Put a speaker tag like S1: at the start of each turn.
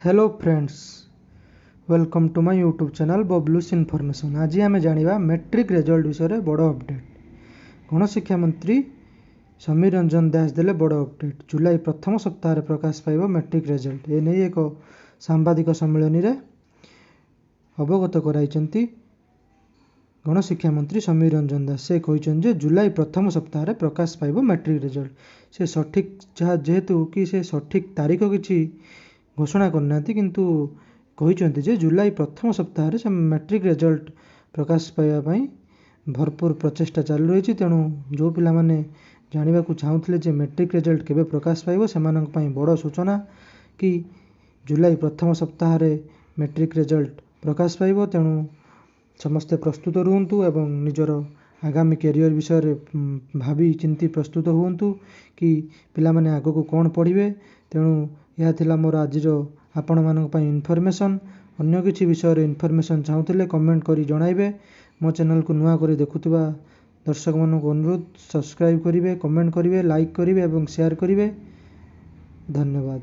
S1: Hello friends, welcome to my YouTube channel Bablu's Information। ଆଜି ଆମେ ଜାଣିବା ମେଟ୍ରିକ୍ ରେଜଲ୍ଟ ବିଷୟରେ ବଡ଼ ଅପଡ଼େଟ୍। ଗଣଶିକ୍ଷା ମନ୍ତ୍ରୀ ସମୀର ରଞ୍ଜନ ଦାଶ ଦେଲେ ବଡ଼ ଅପଡ଼େଟ୍। ଜୁଲାଇ ପ୍ରଥମ ସପ୍ତାହରେ ପ୍ରକାଶ ପାଇବ ମେଟ୍ରିକ୍ ରେଜଲ୍ଟ। ଏନେଇ ଏକ ସାମ୍ବାଦିକ ସମ୍ମିଳନୀରେ ଅବଗତ କରାଇଛନ୍ତି ଗଣଶିକ୍ଷା ମନ୍ତ୍ରୀ ସମୀର ରଞ୍ଜନ ଦାଶ। ସେ କହିଛନ୍ତି ଯେ ଜୁଲାଇ ପ୍ରଥମ ସପ୍ତାହରେ ପ୍ରକାଶ ପାଇବ ମେଟ୍ରିକ୍ ରେଜଲ୍ଟ। ସେ ସଠିକ୍ ଯାହା ଯେହେତୁ କି ସେ ସଠିକ୍ ତାରିଖ କିଛି ଘୋଷଣା କରିନାହାନ୍ତି, କିନ୍ତୁ କହିଛନ୍ତି ଯେ ଜୁଲାଇ ପ୍ରଥମ ସପ୍ତାହରେ ସେ ମେଟ୍ରିକ୍ ରେଜଲ୍ଟ ପ୍ରକାଶ ପାଇବା ପାଇଁ ଭରପୁର ପ୍ରଚେଷ୍ଟା ଚାଲୁ ରହିଛି। ତେଣୁ ଯେଉଁ ପିଲାମାନେ ଜାଣିବାକୁ ଚାହୁଁଥିଲେ ଯେ ମେଟ୍ରିକ୍ ରେଜଲ୍ଟ କେବେ ପ୍ରକାଶ ପାଇବ, ସେମାନଙ୍କ ପାଇଁ ବଡ଼ ସୂଚନା କି ଜୁଲାଇ ପ୍ରଥମ ସପ୍ତାହରେ ମେଟ୍ରିକ୍ ରେଜଲ୍ଟ ପ୍ରକାଶ ପାଇବ। ତେଣୁ ସମସ୍ତେ ପ୍ରସ୍ତୁତ ରୁହନ୍ତୁ ଏବଂ ନିଜର ଆଗାମୀ କ୍ୟାରିୟର ବିଷୟରେ ଭାବି ଚିନ୍ତି ପ୍ରସ୍ତୁତ ହୁଅନ୍ତୁ କି ପିଲାମାନେ ଆଗକୁ କ'ଣ ପଢ଼ିବେ। ତେଣୁ ଏହା ଥିଲା ମୋର ଆଜିର ଆପଣମାନଙ୍କ ପାଇଁ ଇନଫର୍ମେସନ୍। ଅନ୍ୟ କିଛି ବିଷୟରେ ଇନଫର୍ମେସନ୍ ଚାହୁଁଥିଲେ କମେଣ୍ଟ କରି ଜଣାଇବେ। ମୋ ଚ୍ୟାନେଲକୁ ନୂଆ କରି ଦେଖୁଥିବା ଦର୍ଶକମାନଙ୍କୁ ଅନୁରୋଧ, ସବସ୍କ୍ରାଇବ୍ କରିବେ, କମେଣ୍ଟ କରିବେ, ଲାଇକ୍ କରିବେ ଏବଂ ସେୟାର କରିବେ। ଧନ୍ୟବାଦ।